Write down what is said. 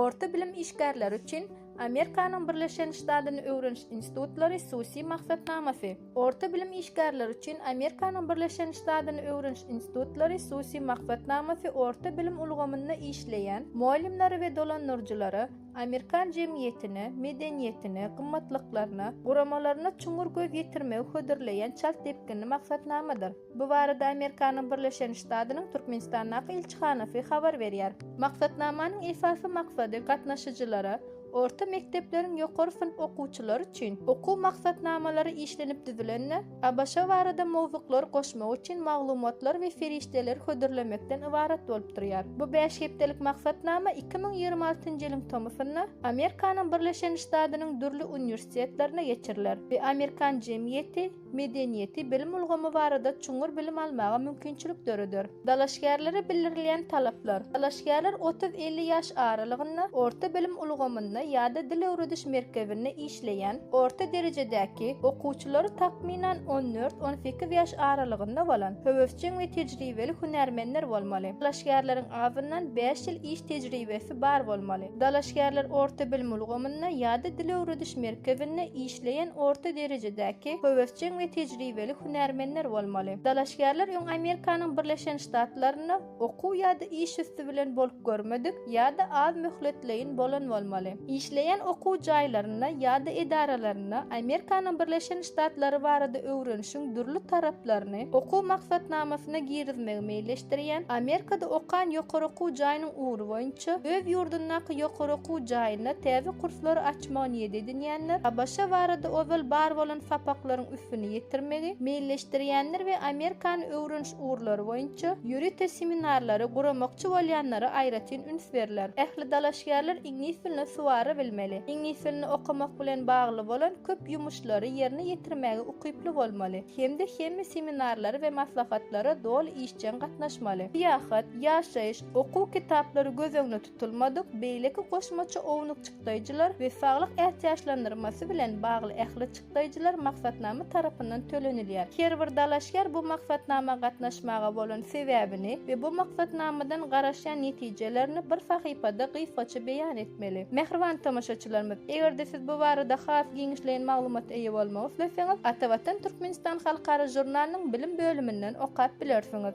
Orta bilim işgärleri üçin Amerikanyň Birleşen Ştadyny öwreniş institutlary SUSI maksatnamasy. Orta bilim işgärleri üçin Amerikanyň Birleşen Ştadyny öwreniş institutlary SUSI maksatnamasy orta bilim ulgamynda işleýän mugallymlara we dolandyryjylara amerikan jemgyýetine, medeniýetine, gymmatlyklaryna, guramalaryna çuňňur göz ýetirmegi hödürleýän çalt depginli maksatnamadyr. Bu barada Amerikanyň Birleşen Ştadynyň Türkmenistandaky ilçihanasy habar berýär. Maksatnamanyň esasy maksady gatnaşyjylara orta mekdepleriň ýokary synp okuwçylary üçin okuw maksatnamalary işlenip düzülende, ABŞ barada mowzuklary goşmak üçin maglumatlar we serişdeleri hödürlemekden ybarat bolup durýar. Bu bäş hepdelik maksatnama 2026-njy ýylyň tomusynda Amerikanyň Birleşen Ştadynyň dürli uniwersitetlerinde geçiriler we amerikan jemgyýeti, medeniýeti, bilim ulgamy barada çuňňur bilim almaga mümkinçilik döreder. Dalaşgärlere bildirilýän talaplar. Dalaşgärler otuz-elli ýaş aralygynda, orta bilim ulgamynda ýa-da dil öwrediş merkezinde işleýän, orta derejedäki, okuwçylary takmynan on dört-on sekiz ýaş aralygynda bolan, höwesjeň we tejribeli hünärmenler bolmaly. Dalaşgärleriň azyndan bäş ýyl iş tejribesi bar bolmaly. Dalaşgärler orta bilim ulgamynda ýa-da dil öwrediş merkezinde işleýän orta derejedäki, höwesjeň we tejribeli hünärmenler bolmaly. Dalaşgärler öň Amerikanyň Birleşen Ştatlarynda okuw ýa-da iş üsti bilen bolup görmedik ýa-da az möhletleýin bolan bolmaly. Işleýän okuw jaýlarynda ýa-da edaralarynda Amerikanyň Birleşen Ştatlary barada öwrenişiň dürli taraplaryny okuw maksatnamasyna girizmegi meýilleşdirýän, Amerikada okan ýokary okuw jaýynyň ugry boýunça öz ýurdundaky ýokary okuw jaýynda täze kurslary açmagy niýet edinýänler, ABŞ barada ozal bar bolan sapaklaryň üstüni ýetirmegi meýilleşdirýänler we Amerikany öwreniş ugurlary boýunça ýörite seminarlary guramakçy bolýanlara aýratyn üns berler. Ähli dalaşgärler iňlis dilini suwara bilmeli. Iňlis dilini okamak bilen bagly bolan köp ýumuşlary ýerine ýetirmäge ukyply bolmaly hem-de hemme seminarlara we maslahatlara doly işjeň gatnaşmaly. Syýahat, ýaşaýyş, okuw kitaplary göz öňünde tutulmadyk beýleki goşmaça ownuk çykdaýjylar we saglyk ätiýaçlandyrmasy bilen bagly ähli çykdaýjylar maksatnama tarapyndan tölenilýär. Her bir dalaşgär bu maksatnama gatnaşmaga bolan sebäbini we bu maksatnamadan garaşýan netijelerini bir sahypada gysgaça beýan etmeli. Mähriban tomaşaçylarymyz, eger-de siz bu barada has giňişleýin maglumata eýe bolmak isleseňiz, Atavatan Türkmenistan halkara žurnalynyň bilim bölüminden okap bilersiňiz.